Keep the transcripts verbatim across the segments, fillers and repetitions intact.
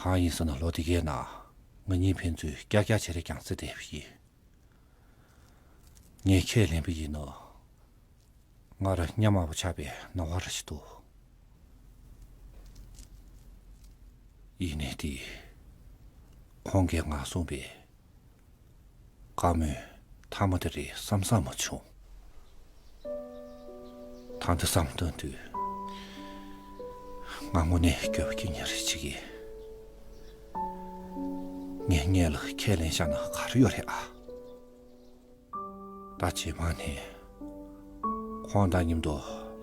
གང་ཡིན་ཟེར་ན། ལོ་འདི་གའི་ནང་ང་གཉིས་ཕན་ཚུན་ཀྱག་ཀྱག་བྱེད་རེས་ཀྱང་བརྩི་བསྡད་པ་ཡིན། ངས་ཁས་ལེན་པ་ཡིན་ནོ། སྔར་གཉའ་མ་པོ་ཆགས་པའི་ནོར་བ་ར་ཞིག་འདུག། ཡིན་ནའི་དེ་ཁོང་གིས་ང་གསུངས་པའི་བཀའ་མོལ་མཐའ་མ་དེ་རེད་བསམ་བསམ་མ་བྱུང་། ད་ལྟ་བསམ་བཏང་དུས་ང་དངོས་གནས་སྐྱོ་པོ་སྐྱེ་ཉེན་རེ་བྱེད་ཀྱི། ངས་སྔོན་ལ་ཁས་ལེན་བཞག་ན་ག་རེ་ཡོད་རེད་ཨ། ད་རྗེས་མ་ནས་ཁོང་དང་མཉམ་དུ་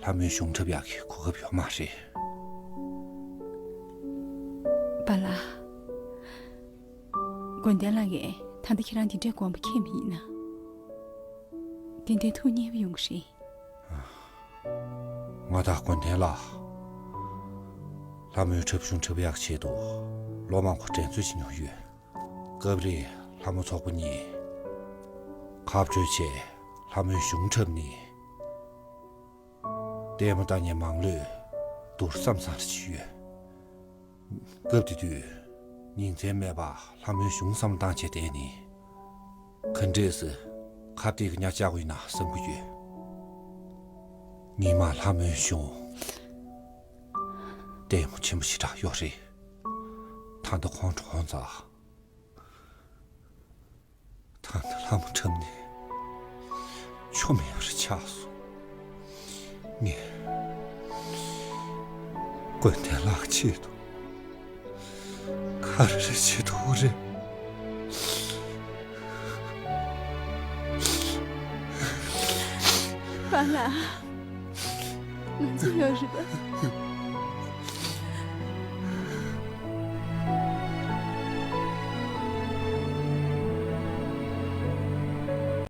ལྷ་མོའི་གཞུང་འཁྲབ་ཡག་གི་གོ་སྐབས་ཡོད་མ་རེད། པཱ་ལགས། དགོན་སྡེ་ལགས་ཀྱིས་ད་ལྟ་ཁྱེད་རང་འདི་འདྲའི་དགོངས་པ་ཁེངས་པ་ཡིན་ན། ཏན་ཏན་ཐུགས་མཉེས་པོ་ཡོང་གི་རེད། ང་དང་དགོན་སྡེ་ལ་ལྷ་མོའི་འཁྲབ་གཞུང་འཁྲབ་ཡག་ཆེད་དུ་ལོ་མང་པོ་འགྲན་རྩོད་བྱེད་མྱོང་ཡོད། སྐབས་རེ་ལྷ་མོ་ཚོགས་པ་གཉིས་ཁ་སྤྲོད་བྱས་ལྷ་མོའི་གཞུང་འཁྲབ་ནས། ལྟད་མོ་ལྟ་མཁན་མང་ལོས་བསྡུར་བསམ་བསམ་རེ་བྱེད་ཡོད། སྐབས་དེ་དུས་ཉིན་མཚན་མེད་པར་ལྷ་མོའི་གཞུང་བསམ་བློ་བཏང་བྱས་བསྡད་ནས། ག་འདྲས་སེ་ཁ་གཏད་ཀྱི་ཉག་བཅག་དགོས་ཡིན་ན་བསམ་གྱི་ཡོད། ཉི་མ་ལྷ་མོའི་གཞུང་ལྟད་མོ་ཆེན་པོ་ཞེ་དྲག་ཡོད་རེད། ད་ལྟ་ཁོང་གྲོངས་ཙང་། ད་ལྟ་ལྷ་མོ་འཁྲབ་ནས་ཆོ་མེད་པར་ཆགས་སོང་། ངས་དགོན་སྡེ་ལགས་ཆེད་དུ་ག་རེ་རེ་བྱེད་ཐུབ་རེད། པཱ་ལགས། ང་ཚོ་ཡོད་རེད་པ།